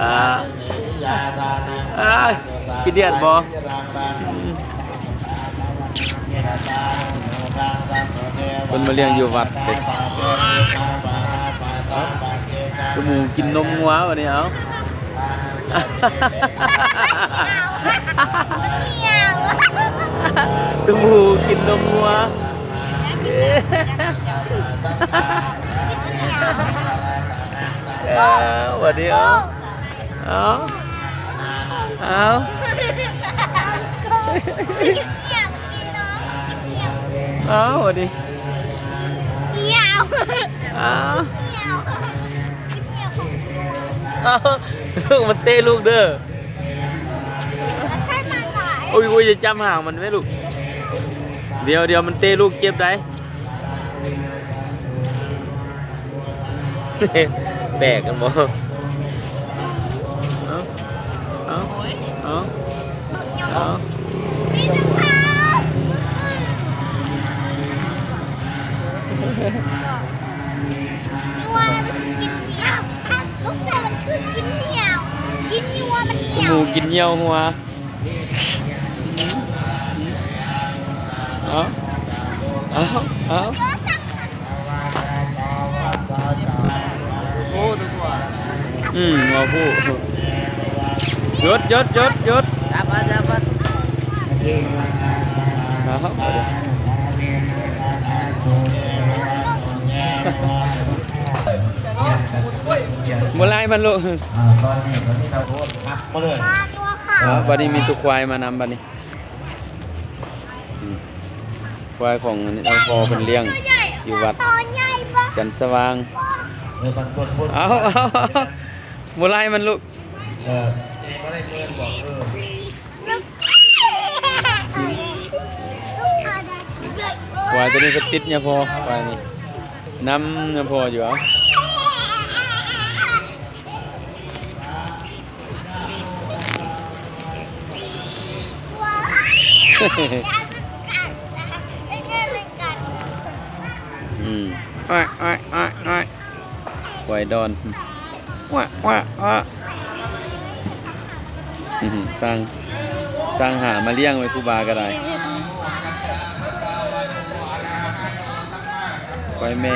ອ່າ ອ່າ ຂີ້ດຽດບໍ່? ເພິ່ນມາລ້ຽງຢູ່ວັດເດ້. ຄືໝູກິນນົມງົວບັດນີ້ ເອົາ. ຕູໝູກິນນົມງົວ. ເອີ ຫວັດດີ ເອົາ ເອົາ ເອົາ ເອົາ ຫວັດດີ ເອົາ ເອົາ ລູກ ມັນເຕະລູກເດີ. ໂອ້ຍ ໂອ້ຍ ຢ່າຈັບຫາງມັນແມ່ລູກ. ດຽວ ດຽວ ມັນເຕະລູກເຈັບໄດ໋. ແປກກັນບໍ່? ເອົາ ເອົາ ເອົາ ເອົາ. ໝູກິນຍ່ຽວຫົວ. ເອົາ ເອົາ ເອົາ. ໂອ້ ຕົວ ອືມ ເວົ້າຜູ້ ຢຸດ ຢຸດ ຢຸດ ຢຸດ. ບໍ່ໄລ່ມັນລູກ. ອ່າ ຕອນນີ້ກໍມີແຕ່ໂພສ ຮັບມາເລີຍ. ອ່າ ບັດນີ້ມີຕົວຄວາຍມານຳບັດນີ້. ອືມ ຄວາຍຂອງອັນນີ້ ພໍ່ເພິ່ນລ້ຽງຢູ່ວັດຈັນສະຫວ່າງ. ເອົາ ເອົາ ເອົາ ບໍ່ໄລ່ມັນລູກ. ເອີ ບໍ່ໄດ້ເມີນບໍ່? ເອີ ຄວາຍຕົວນີ້ກໍຕິດຍາພໍ່ ຄວາຍນີ້ນຳຍາພໍ່ຢູ່. ເອົາ ອືມ ອ້າຍ ອ້າຍ ອ້າຍ ອ້າຍ ຄວາຍດອນ. ວ້າ ວ້າ ວ້າ. ອືມ ສ້າງ ສ້າງຫາມາລ້ຽງໄວ້ ຄູບາກໍໄດ້. ຄວາຍແມ່